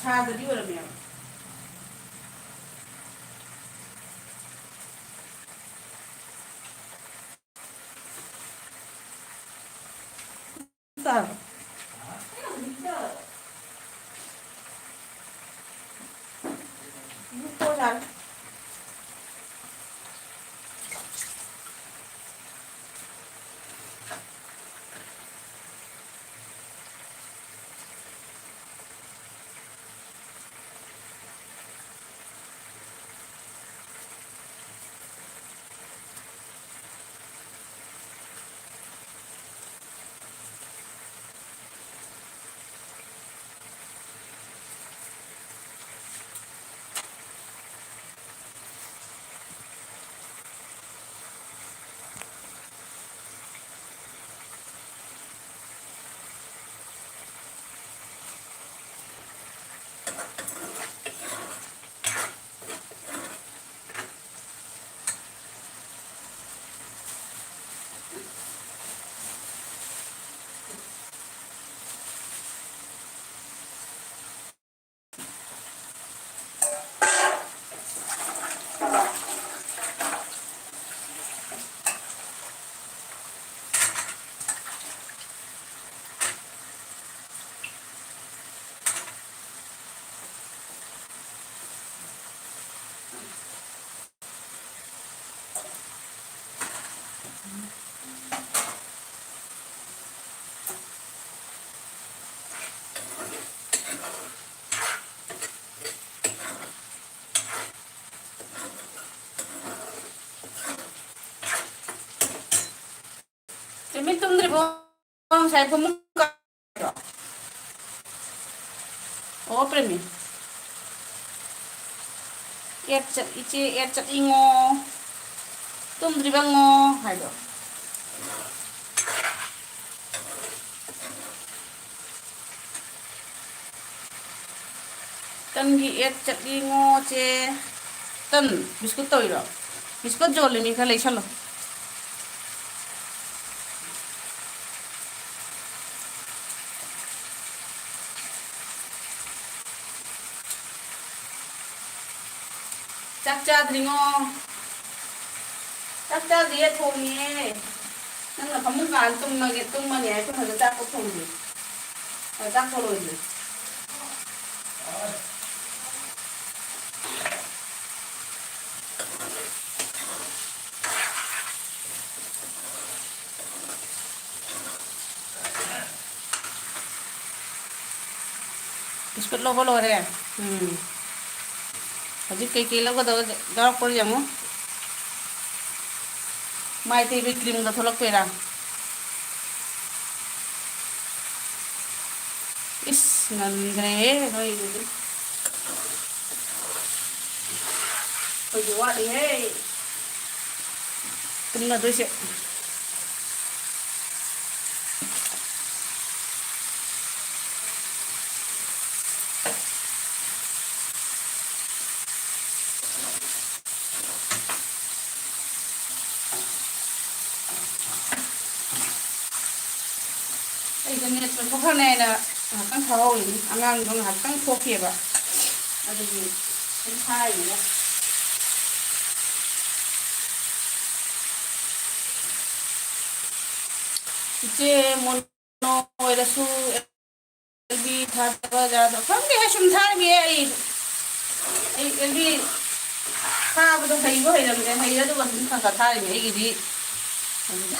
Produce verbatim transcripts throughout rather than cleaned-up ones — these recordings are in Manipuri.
ꯁꯥꯗꯕꯤ ꯑꯣꯏꯔꯝꯃꯦꯕ꯫ ꯇꯥꯔꯕ? ꯃꯤꯠ ꯇꯨꯝꯗ꯭ꯔꯤꯕꯣ? ꯉꯁꯥꯏ ꯐꯃꯨꯡ ꯀꯥ-, ꯑꯣ, ꯄ꯭ꯔꯦꯃꯤ꯫ ꯑꯦꯠ ꯆꯠ-, ꯏꯆꯦ ꯑꯦꯠ ꯆꯠꯂꯤꯉꯣ꯫ ꯇꯨꯝꯗ꯭ꯔꯤꯕꯉꯣ ꯍꯥꯏꯗꯣ꯫ ꯇꯟꯒꯤ ꯑꯦꯠ ꯆꯠꯂꯤꯉꯣ ꯆꯦ꯫ ꯇꯟ ꯕꯤꯁꯀꯨꯠ ꯇꯧꯔꯤꯔꯣ? ꯕꯤꯁꯀꯨꯠ ꯌꯣꯜꯂꯤꯃꯤ, ꯈꯔ ꯂꯩꯁꯜꯂꯣ꯫ ꯆꯥꯛ ꯆꯥꯗ꯭ꯔꯤꯉꯣ꯫ ꯆꯥꯛ ꯆꯥꯗ꯭ꯔꯤꯌꯦ, ꯊꯣꯡꯉꯤꯌꯦ꯫ ꯅꯪꯅ ꯐꯃꯨꯡ ꯀꯥꯔ ꯇꯨꯝꯃꯒꯦ, ꯇꯨꯝꯃꯅꯤ ꯍꯥꯏ, ꯁꯣꯝꯗ ꯆꯥꯛꯄꯨ ꯊꯣꯡꯗ꯭ꯔꯤ꯫ ꯑ, ꯆꯥꯛ ꯊꯣꯡꯂꯣꯏꯗ꯭ꯔꯤ꯫ ꯕꯤꯁꯀꯨꯠ ꯂꯧꯕ ꯂꯣꯏꯔꯦ꯫ ꯎꯝ꯫ ꯍꯧꯖꯤꯛ ꯀꯩꯀꯩ ꯂꯧꯒꯗꯕ ꯌꯥꯎꯔꯛꯄ꯭ꯔꯥ ꯌꯦꯡꯉꯨ꯫ ꯃꯥꯏ ꯇꯩꯕꯩ ꯀ꯭ꯔꯤꯝꯒ ꯊꯣꯛꯂꯛꯇꯣꯏꯔꯥ? ꯏꯁ, ꯉꯟꯈ꯭ꯔꯦꯍꯦ ꯅꯣꯏꯒꯤꯗꯨꯗꯤ꯫ ꯑꯩꯈꯣꯏꯗꯤ ꯋꯥꯠꯂꯤꯍꯦ꯫ ꯇꯨꯝꯅꯗꯣꯏꯁꯦ꯫ ꯑꯩꯁꯦ ꯅꯦꯠ ꯆꯣꯟꯊꯣꯛꯈ꯭ꯔꯅꯦꯅ ꯉꯥꯏꯍꯥꯛꯇꯪ ꯊꯥꯍꯧꯔꯤꯅꯤ꯫ ꯑꯉꯥꯡꯗꯣ ꯉꯥꯏꯍꯥꯛꯇꯪ ꯊꯣꯛꯈꯤꯑꯕ꯫ ꯑꯗꯨꯒꯤ ꯁꯨꯝ ꯊꯥꯔꯤꯅꯤꯗ꯫ ꯏꯆꯦ ꯃꯣꯅꯣ ꯑꯣꯏꯔꯁꯨ ꯑꯦꯜ ꯕꯤ ꯊꯥꯗꯕ ꯌꯥꯗꯕ ꯈꯪꯗꯦꯍꯦ, ꯁꯨꯝ ꯊꯥꯔꯤꯌꯦ ꯑꯩ꯫ ꯑꯩ ꯑꯦꯜ ꯕꯤ ꯊꯥꯕꯗꯣ ꯍꯩꯕ ꯍꯩꯔꯝꯗꯦ, ꯍꯩꯔꯦ ꯑꯗꯨꯒ ꯑꯗꯨꯝ ꯈꯔ ꯈꯔ ꯊꯥꯔꯤꯅꯦ ꯑꯩꯒꯤꯗꯤ꯫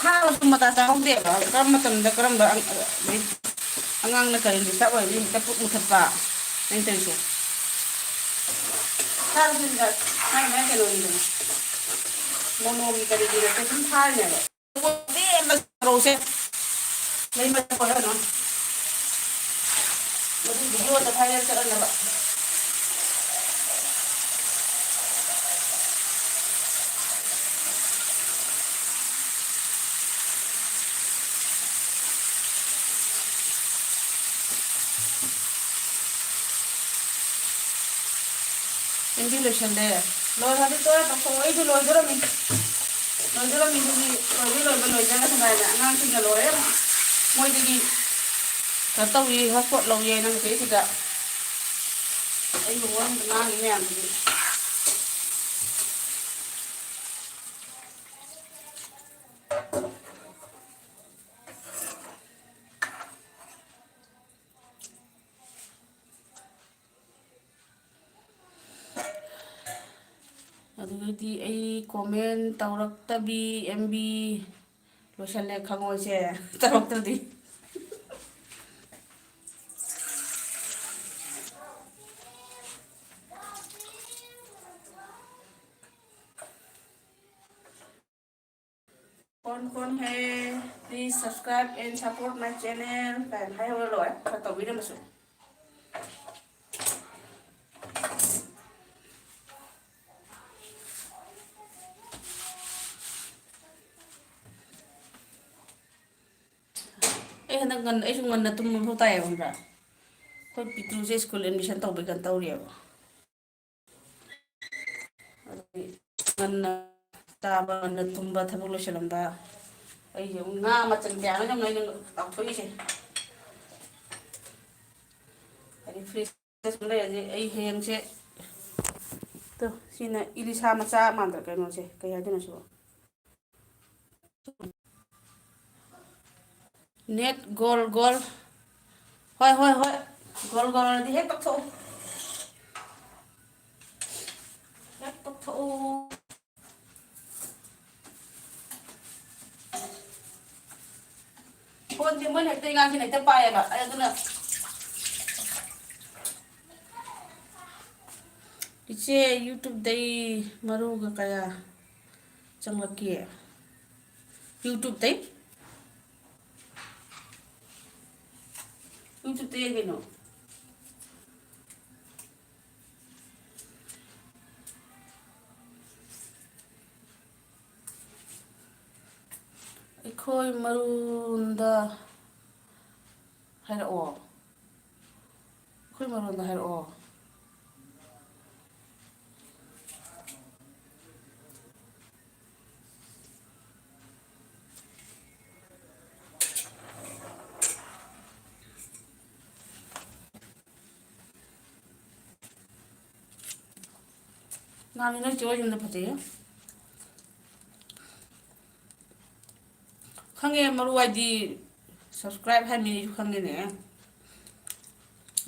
ꯊꯥꯕꯁꯨ ꯃꯇꯥ ꯆꯥꯍꯧꯗꯦꯕ, ꯀꯔꯝꯕ ꯃꯇꯝꯗ ꯀꯔꯝꯕ ꯑꯪ-, ꯑꯗꯩ ꯑꯉꯥꯡꯅ ꯀꯔꯤ disturb ꯑꯣꯏꯔꯗꯤ ꯍꯦꯛꯇ ꯄꯨꯛ ꯃꯨꯊꯠꯄ꯫ ꯑꯩꯅ ꯇꯧꯔꯤꯁꯦ꯫ ꯊꯥꯔꯁꯤꯗ ꯃꯥꯏ ꯃꯥꯏ ꯀꯩꯅꯣꯅꯤꯗꯅ꯫ ꯃꯣꯅꯣꯒꯤ ꯀꯔꯤꯒꯤ ꯅꯠꯇꯦ, ꯁꯨꯝ ꯊꯥꯔꯤꯅꯦꯕ꯫ ꯂꯦꯝꯅ ꯇꯧꯔꯧꯁꯦ꯫ ꯂꯩ ꯃꯊꯛ ꯑꯣꯏꯔꯅꯨ꯫ ꯃꯗꯨ video ꯗ viral ꯆꯠꯍꯟꯅꯕ꯫ ꯅꯪꯗꯤ ꯂꯣꯏꯁꯜꯂꯦ꯫ ꯂꯣꯏꯔꯗꯤ ꯇꯣꯛꯑꯦ, ꯇꯧꯊꯣꯛꯑꯣ꯫ ꯑꯩꯁꯨ ꯂꯣꯏꯗꯣꯔꯝꯃꯤ꯫ ꯂꯣꯏꯗꯣꯔꯝꯃꯤ, ꯑꯗꯨꯗꯤ ꯂꯣꯏꯗꯤ ꯂꯣꯏꯕ ꯂꯣꯏꯖꯔꯁꯅꯨ ꯍꯥꯏꯅ ꯑꯉꯥꯡꯁꯤꯡꯅ ꯂꯣꯏꯔꯦ꯫ ꯃꯣꯏꯗꯒꯤ ꯀꯩꯅꯣ ꯇꯧꯏ, hotspot ꯂꯧꯏ ꯅꯪ ꯆꯦꯁꯤꯗ꯫ ꯑꯩ ꯃꯉꯣꯟꯗ ꯉꯥꯡꯉꯤ ꯃꯌꯥꯝꯁꯤꯗꯤ꯫ ꯑꯗꯨꯗꯤ ꯑꯩ comment ꯇꯧꯔꯛꯇꯕꯤ ꯑꯦꯝ ꯕꯤ ꯂꯣꯏꯁꯜꯂꯦ, ꯈꯪꯉꯣꯏꯁꯦ, ꯇꯧꯔꯛꯇ꯭ꯔꯗꯤ꯫ कौन कौन है? Please subscribe and support my channel ꯀꯥꯏꯅ ꯍꯥꯏꯍꯧꯔ ꯂꯣꯏꯔꯦ, ꯈꯔ ꯇꯧꯕꯤꯔꯝꯃꯁꯨ꯫ ꯑꯩ ꯍꯟꯗꯛ ꯉꯟꯅ, ꯑꯩꯁꯨ ꯉꯟꯅ ꯇꯨꯝꯕ ꯃꯊꯧ ꯇꯥꯏꯌꯦꯕ, ꯈꯪꯕ꯭ꯔꯥ? ꯑꯩꯈꯣꯏ ꯄꯤꯇ꯭ꯔꯨꯁꯦ school admission ꯇꯧꯕꯩ ꯀꯩꯅꯣ ꯇꯧꯔꯤꯌꯦꯕ꯫ ꯑꯗꯨꯒꯤ ꯉꯟꯅ ꯆꯥꯕ, ꯉꯟꯅ ꯇꯨꯝꯕ, ꯊꯕꯛ ꯂꯣꯏꯁꯤꯜꯂꯝꯕ꯫ ꯑꯩꯁꯦ ꯑꯃꯨꯛ ꯉꯥ ꯃꯆꯜ ꯀꯌꯥꯅꯣ ꯌꯦꯡꯉꯣ ꯑꯩꯅ ꯇꯥꯎꯊꯣꯛꯏꯁꯦ꯫ ꯍꯥꯏꯗꯤ fridgeꯇ ꯁꯨꯝ ꯂꯩꯔꯗꯤ ꯑꯩ ꯍꯌꯦꯡꯁꯦ, ꯇꯣ, ꯁꯤꯅ ꯏꯂꯤꯁꯥ ꯃꯆꯥ ꯃꯥꯟꯗ꯭ꯔꯥ ꯀꯩꯅꯣꯁꯦ, ꯀꯩ ꯍꯥꯏꯗꯣꯏꯅꯣ ꯁꯤꯕꯣ? Net goal goal. ꯍꯣꯏ, ꯍꯣꯏ, ꯍꯣꯏ꯫ ꯒꯣꯜ ꯒꯣꯜ ꯑꯗꯤ ꯍꯦꯛ ꯇꯧꯊꯣꯛꯎ꯫ ꯍꯦꯛ ꯇꯧꯊꯣꯛꯎ꯫ ꯐꯣꯟꯁꯦ ꯃꯣꯏꯅ ꯍꯦꯛꯇ ꯏꯉꯥꯡꯁꯤꯅ ꯍꯦꯛꯇ ꯄꯥꯏꯌꯦꯕ꯫ ꯑꯩ ꯑꯗꯨꯅ ꯏꯆꯦ, YouTubeꯇꯩ ꯃꯔꯨꯒ ꯀꯌꯥ ꯆꯪꯂꯛꯀꯦ? YouTubeꯇꯩ? YouTubeꯇꯩ ꯀꯩꯅꯣ? ꯑꯩꯈꯣꯏ ꯃꯔꯣꯟꯗ ꯍꯥꯏꯔꯛꯑꯣ꯫ ꯑꯩꯈꯣꯏ ꯃꯔꯣꯟꯗ ꯍꯥꯏꯔꯛꯑꯣ꯫ ꯅꯍꯥꯟ ꯅꯣꯏ ꯆꯦ ꯍꯣꯏ ꯌꯨꯝꯗ ꯐꯖꯩꯌꯦ꯫ ꯈꯪꯉꯦ, ꯃꯔꯨ ꯍꯥꯏꯗꯤ subscribe ꯍꯥꯏ ꯃꯤꯅꯤꯁꯨ ꯈꯪꯉꯦꯅꯦ꯫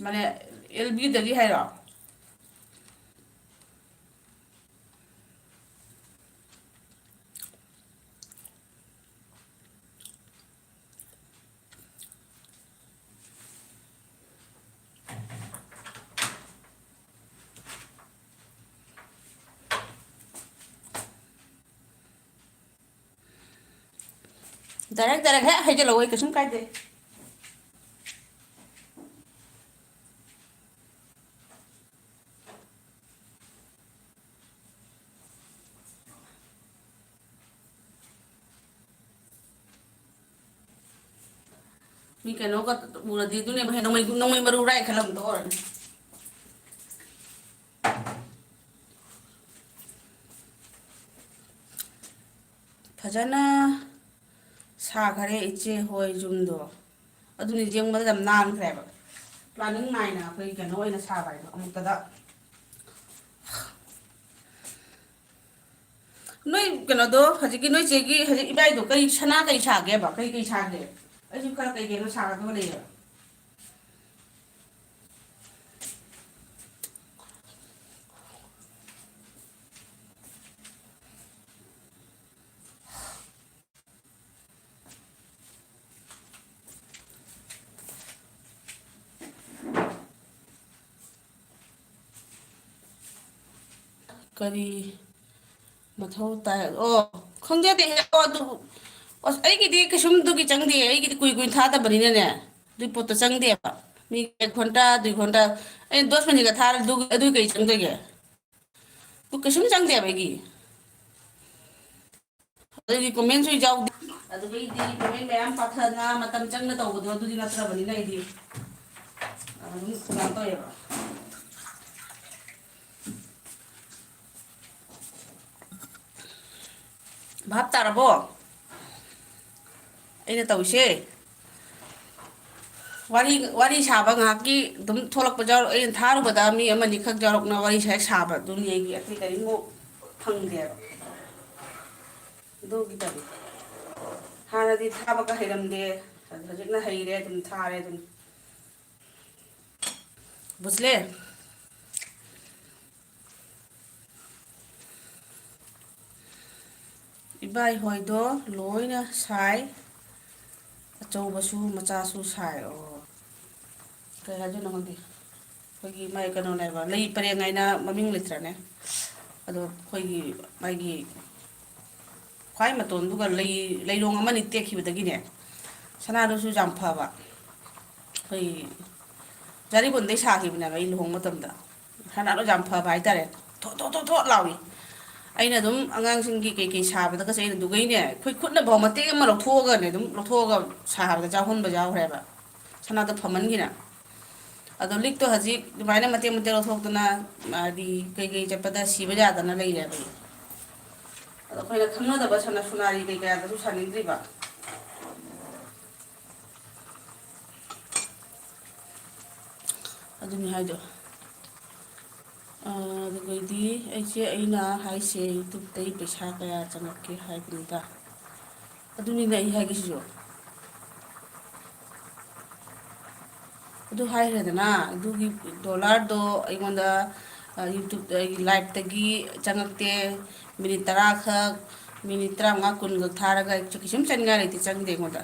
ꯃꯥꯅꯦ, ꯑꯦꯜ ꯕꯤꯗꯒꯤ ꯍꯥꯏꯔꯣ? Direct direct ꯍꯦꯛ ꯍꯩꯖꯤꯜꯂꯛꯑꯣ, ꯀꯩꯁꯨꯝ ꯀꯥꯏꯗꯦ꯫ ꯃꯤ ꯀꯩꯅꯣꯒ ꯎꯔꯗꯤ ꯑꯗꯨꯅꯦꯕ ꯍꯦꯟꯅ ꯅꯣꯡꯃꯩ, ꯅꯣꯡꯃꯩ ꯃꯔꯨ ꯍꯨꯔꯥꯏ ꯈꯜꯂꯝꯗꯣ ꯑꯣꯏꯔꯅꯤ꯫ ꯐꯖꯅ ꯁꯥꯈꯔꯦ ꯏꯆꯦ ꯍꯣꯏ ꯌꯨꯝꯗꯣ꯫ ꯑꯗꯨꯅꯤ, ꯌꯦꯡꯕꯗ ꯌꯥꯝ ꯅꯥꯟꯈ꯭ꯔꯦꯕ꯫ Planning ꯅꯥꯏꯅ ꯑꯩꯈꯣꯏ ꯀꯩꯅꯣ ꯑꯣꯏꯅ ꯁꯥꯕ ꯍꯥꯏꯗꯣ ꯑꯃꯨꯛꯇꯗ꯫ ꯅꯣꯏ ꯀꯩꯅꯣꯗꯣ, ꯍꯧꯖꯤꯛꯀꯤ ꯅꯣꯏ ꯆꯦꯒꯤ ꯍꯧꯖꯤꯛ ꯏꯕꯥꯏꯗꯣ ꯀꯔꯤ, ꯁꯅꯥ ꯀꯔꯤ ꯁꯥꯒꯦꯕ? ꯀꯔꯤ ꯀꯔꯤ ꯁꯥꯒꯦ? ꯑꯩꯁꯨ ꯈꯔ ꯀꯩ ꯀꯩꯅꯣ ꯁꯥꯒꯗꯕ ꯂꯩꯌꯦꯕ꯫ ꯀꯔꯤ ꯃꯊꯧ ꯇꯥꯏ? ꯑꯣ, ꯈꯪꯖꯗꯦꯍꯦ꯫ ꯑꯣ, ꯑꯗꯨ, ꯑꯁ, ꯑꯩꯒꯤꯗꯤ ꯀꯩꯁꯨꯝꯗꯨꯒꯤ ꯆꯪꯗꯦ꯫ ꯑꯩꯒꯤꯗꯤ ꯀꯨꯏ ꯀꯨꯏꯅ ꯊꯥꯗꯕꯅꯤꯅꯅꯦ, ꯑꯗꯨꯏ ꯄꯣꯠꯇꯣ ꯆꯪꯗꯦꯕ꯫ ꯃꯤ ꯑꯦꯛ ꯘꯟꯇꯥ, ꯗꯨꯏ ꯘꯟꯇꯥ, ꯑꯩꯅ ꯗꯁ ꯃꯤꯅꯤꯠꯀ ꯊꯥꯔ ꯑꯗꯨ, ꯑꯗꯨꯏ ꯀꯩ ꯆꯪꯗꯣꯏꯒꯦ? ꯑꯗꯨ ꯀꯩꯁꯨꯝ ꯆꯪꯗꯦꯕ ꯑꯩꯒꯤ꯫ ꯑꯗꯩꯗꯤ comment ꯁꯨ ꯌꯥꯎꯗꯦ꯫ ꯑꯗꯨꯗꯩꯗꯤ comment ꯃꯌꯥꯝ ꯄꯥꯊꯅ ꯃꯇꯝ ꯆꯪꯅ ꯇꯧꯕꯗꯣ ꯑꯗꯨꯗꯤ ꯅꯠꯇ꯭ꯔꯕꯅꯤꯅ ꯑꯩꯗꯤ ꯑꯗꯨꯝ ꯀꯩꯅꯣ ꯇꯧꯋꯦꯕ꯫ ꯚꯥꯞ ꯇꯥꯔꯕꯣ? ꯑꯩꯅ ꯇꯧꯔꯤꯁꯦ꯫ ꯋꯥꯔꯤ, ꯋꯥꯔꯤ ꯁꯥꯕ ꯉꯥꯏꯍꯥꯛꯀꯤ ꯑꯗꯨꯝ ꯊꯣꯛꯂꯛꯄ ꯌꯥꯎꯔ-, ꯑꯩꯅ ꯊꯥꯔꯨꯕꯗ ꯃꯤ ꯑꯃꯅꯤ ꯈꯛ ꯌꯥꯎꯔꯛꯅ ꯋꯥꯔꯤ ꯁꯥ-, ꯁꯥꯕ ꯑꯗꯨꯅꯤ ꯑꯩꯒꯤ, ꯑꯇꯩ ꯀꯔꯤꯝ ꯐꯪꯗꯦꯕ꯫ ꯑꯗꯨꯒꯤꯗꯅꯤ꯫ ꯍꯥꯟꯅꯗꯤ ꯊꯥꯕꯒ ꯍꯩꯔꯝꯗꯦ, ꯑꯗꯨ ꯍꯧꯖꯤꯛꯅ ꯍꯩꯔꯦ, ꯑꯗꯨꯝ ꯊꯥꯔꯦ ꯑꯗꯨꯝ꯫ ꯕꯨꯁꯂꯦ꯫ ꯏꯕꯥꯏ ꯍꯣꯏꯗꯣ ꯂꯣꯏꯅ ꯁꯥꯏ, ꯑꯆꯧꯕꯁꯨ ꯃꯆꯥꯁꯨ ꯁꯥꯏ꯫ ꯑꯣ, ꯀꯩ ꯍꯥꯏꯗꯣꯏꯅꯣ ꯈꯪꯗꯦ꯫ ꯑꯩꯈꯣꯏꯒꯤ ꯃꯥꯏ ꯀꯩꯅꯣꯅꯦꯕ, ꯂꯩ ꯄꯔꯦꯡ ꯍꯥꯏꯅ ꯃꯃꯤꯡ ꯂꯩꯇ꯭ꯔꯅꯦ? ꯑꯗꯣ ꯑꯩꯈꯣꯏꯒꯤ ꯃꯥꯒꯤ ꯈ꯭ꯋꯥꯏ ꯃꯇꯣꯟꯗꯨꯒ ꯂꯩ, ꯂꯩꯔꯣꯡ ꯑꯃꯅꯤ ꯇꯦꯛꯈꯤꯕꯗꯒꯤꯅꯦ, ꯁꯅꯥꯗꯨꯁꯨ ꯌꯥꯝ ꯐꯕ, ꯑꯩꯈꯣꯏ ꯖꯥꯔꯤꯕꯣꯟꯗꯩ ꯁꯥꯈꯤꯕꯅꯦꯕ ꯑꯩ ꯂꯨꯍꯣꯡꯕ ꯃꯇꯝꯗ꯫ ꯁꯅꯥꯗꯣ ꯌꯥꯝ ꯐꯕ ꯍꯥꯏꯇꯥꯔꯦ, ꯊꯣꯠ ꯊꯣꯠ ꯊꯣꯠ ꯊꯣꯠ ꯂꯥꯎꯏ꯫ ꯑꯩꯅ ꯑꯗꯨꯝ ꯑꯉꯥꯡꯁꯤꯡꯒꯤ ꯀꯩꯀꯩ ꯁꯥꯕꯗꯒꯁꯦ ꯑꯩꯅ ꯑꯗꯨꯒꯩꯅꯦ, ꯑꯩꯈꯣꯏ ꯈꯨꯠꯅꯐꯥꯎ ꯃꯇꯦꯛ ꯑꯃ ꯂꯧꯊꯣꯛꯑꯒꯅꯦ, ꯑꯗꯨꯝ ꯂꯧꯊꯣꯛꯑꯒ ꯁꯥꯕꯗ ꯌꯥꯎꯍꯟꯕ ꯌꯥꯎꯈ꯭ꯔꯦꯕ, ꯁꯅꯥꯗꯣ ꯐꯃꯟꯒꯤꯅ꯫ ꯑꯗꯣ ꯂꯤꯛꯇꯣ ꯍꯧꯖꯤꯛ ꯑꯗꯨꯃꯥꯏꯅ ꯃꯇꯦꯛ ꯃꯇꯦꯛ ꯂꯧꯊꯣꯛꯇꯅ, ꯍꯥꯏꯗꯤ ꯀꯩꯀꯩ ꯆꯠꯄꯗ ꯁꯤꯕ ꯌꯥꯗꯅ ꯂꯩꯔꯦꯕ꯫ ꯑꯗꯣ ꯑꯩꯈꯣꯏꯅ ꯈꯪꯅꯗꯕ ꯁꯅꯥ ꯁꯨꯅꯥꯔꯤ ꯀꯩꯀꯥꯗꯁꯨ ꯁꯥꯅꯤꯡꯗ꯭ꯔꯤꯕ꯫ ꯑꯗꯨꯅꯤ ꯍꯥꯏꯗꯣ꯫ ꯑꯥ, ꯑꯗꯨꯒꯩꯗꯤ ꯑꯩꯁꯦ, ꯑꯩꯅ ꯍꯥꯏꯁꯦ, YouTube-ꯇꯩ ꯄꯩꯁꯥ ꯀꯌꯥ ꯆꯪꯉꯛꯀꯦ ꯍꯥꯏꯕꯅꯤꯗ꯫ ꯑꯗꯨꯅꯤꯅꯦ ꯑꯩ ꯍꯥꯏꯒꯦꯁꯤꯁꯨ꯫ ꯑꯗꯨ ꯍꯥꯏꯈ꯭ꯔꯦꯗꯅ, ꯑꯗꯨꯒꯤ dollar-ꯗꯣ ꯑꯩꯉꯣꯟꯗ, ꯑ, YouTube-, ꯑꯩꯒꯤ live-ꯇꯒꯤ ꯆꯪꯉꯛꯇꯦ꯫ ꯃꯤꯅꯤꯠ ꯇꯔꯥ ꯈꯛ, ꯃꯤꯅꯤꯠ ꯇꯔꯥꯃꯉꯥ, ꯀꯨꯟ ꯈꯛ ꯊꯥꯔꯒ ꯑꯩ ꯀꯩꯁꯨꯝ ꯆꯠꯅꯤꯡꯉꯥꯏ ꯂꯩꯇꯦ, ꯆꯪꯗꯦ ꯑꯩꯉꯣꯟꯗ꯫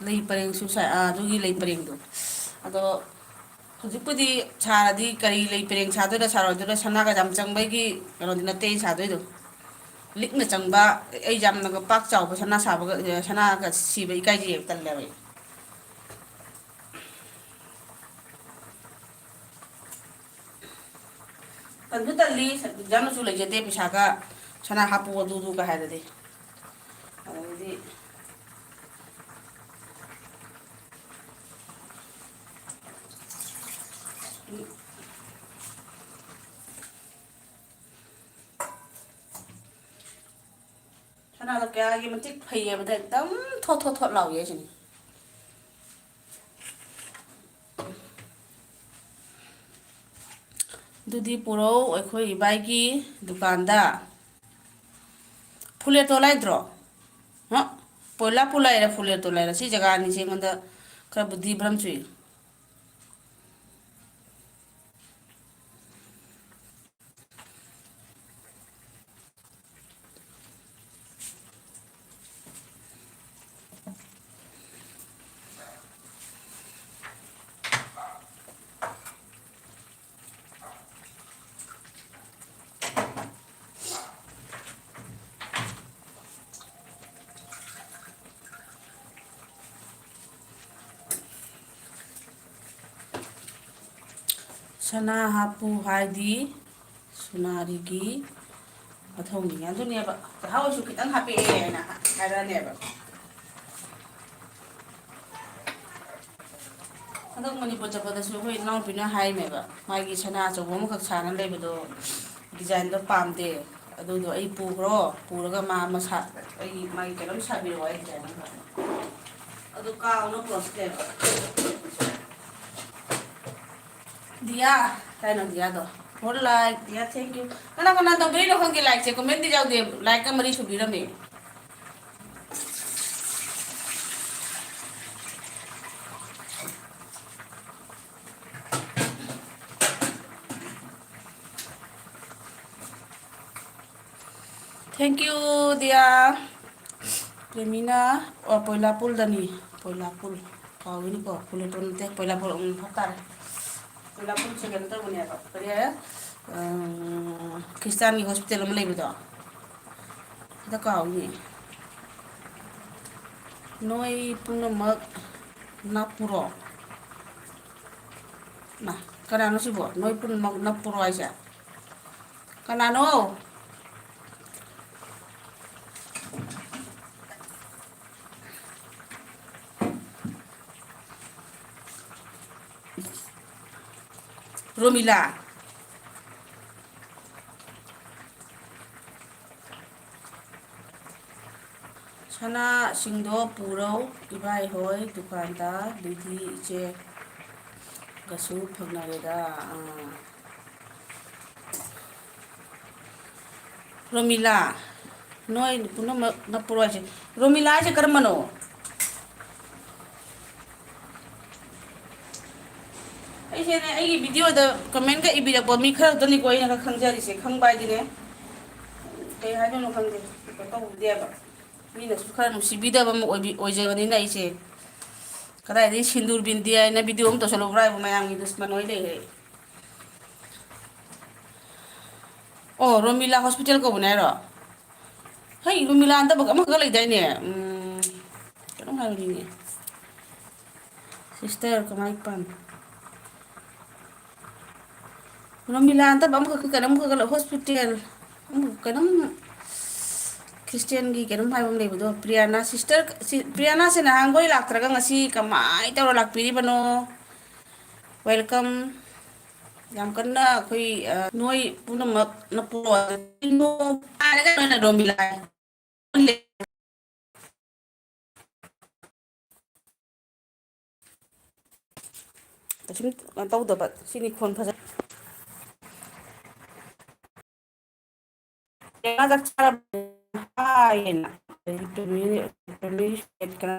ꯂꯩ ꯄꯔꯦꯡꯁꯨ ꯁꯥ-, ꯑ, ꯑꯗꯨꯒꯤ ꯂꯩ ꯄꯔꯦꯡꯗꯣ꯫ ꯑꯗꯣ ꯍꯧꯖꯤꯛꯄꯨꯗꯤ ꯁꯥꯔꯗꯤ ꯀꯔꯤ ꯂꯩ ꯄꯔꯦꯡ ꯁꯥꯗꯣꯏꯔꯥ ꯁꯥꯔꯣꯏꯗꯣꯏꯔꯥ, ꯁꯅꯥꯒ ꯌꯥꯝ ꯆꯪꯕꯒꯤ ꯀꯩꯅꯣꯗꯤ ꯅꯠꯇꯦ ꯑꯩ ꯁꯥꯗꯣꯏꯗꯣ꯫ ꯂꯤꯛꯅ ꯆꯪꯕ, ꯑꯩ ꯌꯥꯝꯅꯒ ꯄꯥꯛ ꯆꯥꯎꯕ ꯁꯅꯥ ꯁꯥꯕꯒ, ꯁꯅꯥꯒ ꯁꯤꯕ ꯏꯀꯥꯏꯖꯩꯌꯦꯕ, ꯇꯜꯂꯦꯕ ꯑꯩ꯫ ꯇꯟꯁꯨ ꯇꯜꯂꯤ, ꯌꯥꯝꯅꯁꯨ ꯂꯩꯖꯗꯦ ꯄꯩꯁꯥꯒ, ꯁꯅꯥ ꯍꯥꯞꯄꯨ ꯑꯗꯨꯗꯨꯒ ꯍꯥꯏꯔꯗꯤ꯫ ꯑꯗꯩꯗꯤ ꯁꯅꯥꯗꯣ ꯀꯌꯥꯒꯤ ꯃꯇꯤꯛ ꯐꯩꯌꯦꯕꯗ ꯑꯦꯛꯗꯝ ꯊꯣꯠ ꯊꯣꯠ ꯊꯣꯠ ꯂꯥꯎꯏ ꯍꯥꯏꯁꯤꯅꯤ꯫ ꯑꯗꯨꯗꯤ ꯄꯨꯔꯛꯎ ꯑꯩꯈꯣꯏ ꯏꯕꯥꯏꯒꯤ ꯗꯨꯀꯥꯟꯗ꯫ ꯐꯨꯂꯦꯇꯣ ꯂꯩꯗ꯭ꯔꯣ? ꯍ? ꯄꯣꯂꯥ ꯄꯨ ꯂꯩꯔꯦ, ꯐꯨꯂꯦꯇꯣ ꯂꯩꯔꯦ꯫ ꯁꯤ ꯖꯒꯥ ꯑꯅꯤꯁꯦ ꯑꯩꯉꯣꯟꯗ ꯈꯔ ꯕꯨꯗꯤ ꯚ꯭ꯔꯝ ꯆꯨꯏ꯫ ꯁꯅꯥ ꯍꯥꯞꯄꯨ ꯍꯥꯏꯗꯤ ꯁꯨꯅꯥꯔꯤꯒꯤ ꯃꯊꯧꯅꯤ꯫ ꯑꯗꯨꯅꯦꯕ, ꯆꯥꯛꯍꯥꯎꯁꯨ ꯈꯤꯇꯪ ꯍꯥꯞꯄꯛꯑꯦ ꯍꯥꯏꯅ ꯍꯥꯏꯔꯛꯑꯅꯦꯕ꯫ ꯍꯟꯗꯛ ꯃꯅꯤꯄꯨꯔ ꯆꯠꯄꯗꯁꯨ ꯑꯩꯈꯣꯏ ꯏꯅꯥꯎꯅꯨꯄꯤꯅ ꯍꯥꯏꯅꯦꯕ, ꯃꯥꯒꯤ ꯁꯅꯥ ꯑꯆꯧꯕ ꯑꯃꯈꯛ ꯁꯥꯅ ꯂꯩꯕꯗꯣ, ꯗꯤꯖꯥꯏꯟꯗꯣ ꯄꯥꯝꯗꯦ, ꯑꯗꯨꯗꯣ ꯑꯩ ꯄꯨꯈ꯭ꯔꯣ, ꯄꯨꯔꯒ ꯃꯥ ꯑꯃ ꯁꯥ-, ꯑꯩ ꯃꯥꯒꯤ ꯀꯩꯅꯣꯝ ꯁꯥꯕꯤꯔꯛꯑꯣ, ꯑꯩ ꯗꯤꯖꯥꯏꯟ ꯑꯃ꯫ ꯑꯗꯨ ꯀꯥꯎꯅ ꯄꯨꯔꯛꯇꯦꯕ꯫ ꯗꯤꯌꯥ, ꯀꯥꯏꯅꯣ ꯗꯤꯌꯥꯗꯣ? ꯐꯣꯔ ꯂꯥꯏꯛ, ꯗꯤꯌꯥ, thank you꯫ ꯀꯅꯥ ꯀꯅꯥ ꯇꯧꯕꯤꯔꯤꯅꯣ ꯈꯪꯗꯦ, ꯂꯥꯏꯛꯁꯦ ꯀꯣꯃꯦꯟꯗꯤ ꯌꯥꯎꯗꯦ, ꯂꯥꯏꯛ ꯑꯃ ꯃꯔꯤ ꯁꯨꯕꯤꯔꯝꯃꯦ꯫ Thank you, ꯗꯤꯌꯥ꯫ ꯄ꯭ꯔꯦꯃꯤꯅꯥ, ꯑꯣ, ꯄꯣꯏꯂꯥꯄꯨꯜꯗꯅꯤ꯫ ꯄꯣꯏꯂꯥꯄꯨꯜ꯫ ꯀꯥꯎꯏꯅꯤꯀꯣ, ꯄꯣꯏꯂꯥꯄꯨꯜ ꯅꯠꯇꯦ, ꯄꯣꯏꯂꯥꯄꯨꯜ, ꯎꯝ, ꯍꯥꯏ ꯇꯥꯔꯦ꯫ ꯄꯣꯏꯂꯥꯄꯨꯜꯁꯦ ꯀꯩꯅꯣ ꯇꯧꯕꯅꯦꯕ, ꯀꯔꯤ ꯍꯥꯏ? ꯑ, ꯈ꯭ꯔꯤꯁꯇꯥꯟꯒꯤ ꯍꯣꯁꯄꯤꯇꯥꯜ ꯑꯃ ꯂꯩꯕꯗꯣ꯫ ꯍꯦꯛꯇ ꯀꯥꯎꯏꯅꯦ꯫ ꯅꯣꯏ ꯄꯨꯝꯅꯃꯛ ꯅꯞꯄꯨꯔꯣ? ꯃꯥ, ꯀꯅꯥꯅꯣ ꯁꯤꯕꯣ? ꯅꯣꯏ ꯄꯨꯝꯅꯃꯛ ꯅꯞꯄꯨꯔꯣ ꯍꯥꯏꯁꯦ? ꯀꯅꯥꯅꯣ? ꯔꯣꯃꯤꯂꯥ꯫ ꯁꯅꯥꯁꯤꯡꯗꯣ ꯄꯨꯔꯧ, ꯏꯕꯥꯏꯍꯣꯏ ꯗꯨꯀꯥꯟꯗ ꯕꯤꯗꯤ ꯏꯆꯦꯒꯁꯨ ꯐꯪꯅꯔꯦꯗ꯫ ꯑꯥ꯫ ꯔꯣꯃꯤꯂꯥ, ꯅꯣꯏ ꯄꯨꯝꯅꯃꯛ ꯅꯞꯄ꯭ꯔꯣ ꯍꯥꯏꯁꯦ? ꯔꯣꯃꯤꯂꯥ ꯍꯥꯏꯁꯦ ꯀꯔꯝꯕꯅꯣ? ꯑꯩꯁꯦꯅꯦ, ꯑꯩꯒꯤ ꯚꯤꯗꯤꯑꯣꯗ ꯀꯃꯦꯟꯒ ꯏꯕꯤꯔꯛꯄ ꯃꯤ ꯈꯔꯗꯅꯤꯀꯣ ꯑꯩꯅ ꯈꯔ ꯈꯪꯖꯔꯤꯁꯦ꯫ ꯈꯪꯕ ꯍꯥꯏꯗꯤꯅꯦ, ꯀꯩ ꯍꯥꯏꯗꯣꯏꯅꯣ ꯈꯪꯗꯦ, ꯀꯩꯅꯣ ꯇꯧꯗꯦꯕ꯫ ꯃꯤꯅꯁꯨ ꯈꯔ ꯅꯨꯡꯁꯤꯕꯤꯗꯕ ꯑꯃ ꯑꯣꯏꯕꯤ-, ꯑꯣꯏꯖꯕꯅꯤꯅ ꯑꯩꯁꯦ ꯀꯗꯥꯏꯗꯒꯤ ꯁꯤꯟꯗꯨꯔ ꯕꯤꯟꯗꯤ ꯍꯥꯏꯅ ꯚꯤꯗꯤꯑꯣ ꯑꯃ ꯇꯧꯁꯜꯂꯨꯕ꯭ꯔꯥ ꯍꯥꯏꯕꯨ, ꯃꯌꯥꯝꯒꯤ ꯗꯨꯁꯃꯟ ꯑꯣꯏ ꯂꯩꯔꯦ꯫ ꯑꯣ, ꯔꯣꯃꯤꯂꯥ ꯍꯣꯁꯄꯤꯇꯥꯜ ꯀꯧꯕꯅꯦ ꯍꯥꯏꯔꯣ? ꯍꯩ, ꯔꯣꯃꯤꯂꯥ ꯅꯠꯇꯕ ꯑꯃꯈꯛ ꯂꯩꯗꯥꯏꯅꯦ? ꯎꯝ, ꯀꯩꯅꯣꯝ ꯍꯥꯏꯕꯅꯤꯅꯦ꯫ ꯁꯤꯁꯇꯔ ꯀꯃꯥꯏ ꯄꯥꯟ-, ꯔꯣꯃꯤꯂꯥ ꯅꯠꯇꯕ ꯑꯃꯈꯛ, ꯀꯩꯅꯣꯝꯈꯛ ꯍꯣꯁꯄꯤꯇꯥꯜ, ꯑꯃꯈꯛ ꯀꯩꯅꯣꯝ ꯈ꯭ꯔꯤꯁꯇꯤꯌꯥꯟꯒꯤ ꯀꯩꯅꯣꯝ ꯍꯥꯏꯕ ꯑꯃ ꯂꯩꯕꯗꯣ, ꯄ꯭ꯔꯤꯌꯥꯅꯥ ꯁꯤꯁꯇꯔ, ꯁꯤ, ꯄ꯭ꯔꯤꯌꯥꯅꯥꯁꯦ ꯅꯍꯥꯟꯈꯣꯏ ꯂꯥꯛꯇ꯭ꯔꯒ ꯉꯁꯤ ꯀꯃꯥꯏꯅ ꯇꯧꯔ ꯂꯥꯛꯄꯤꯔꯤꯕꯅꯣ? Welcome꯫ ꯌꯥꯝ ꯀꯟꯅ ꯑꯩꯈꯣꯏ, ꯑ, ꯅꯣꯏ ꯄꯨꯝꯅꯃꯛꯅ ꯄꯣꯛꯑꯣ꯫ ꯅꯣꯡ ꯇꯥꯔꯒ ꯅꯣꯏꯅ ꯔꯣꯃꯤꯂꯥ ꯀꯩꯁꯨꯝ ꯀꯩꯅꯣ ꯇꯧꯗꯕ ꯁꯤꯅꯤ ꯈꯣꯟ ꯐꯖ꯫ ꯆꯥꯛ ꯆꯥꯔꯕ? ꯍꯥꯏꯌꯦꯅ꯫ ꯑꯗꯩꯗꯤ ꯇꯨꯃꯤ-, ꯇꯨꯃꯤ-, ꯀꯩꯅꯣ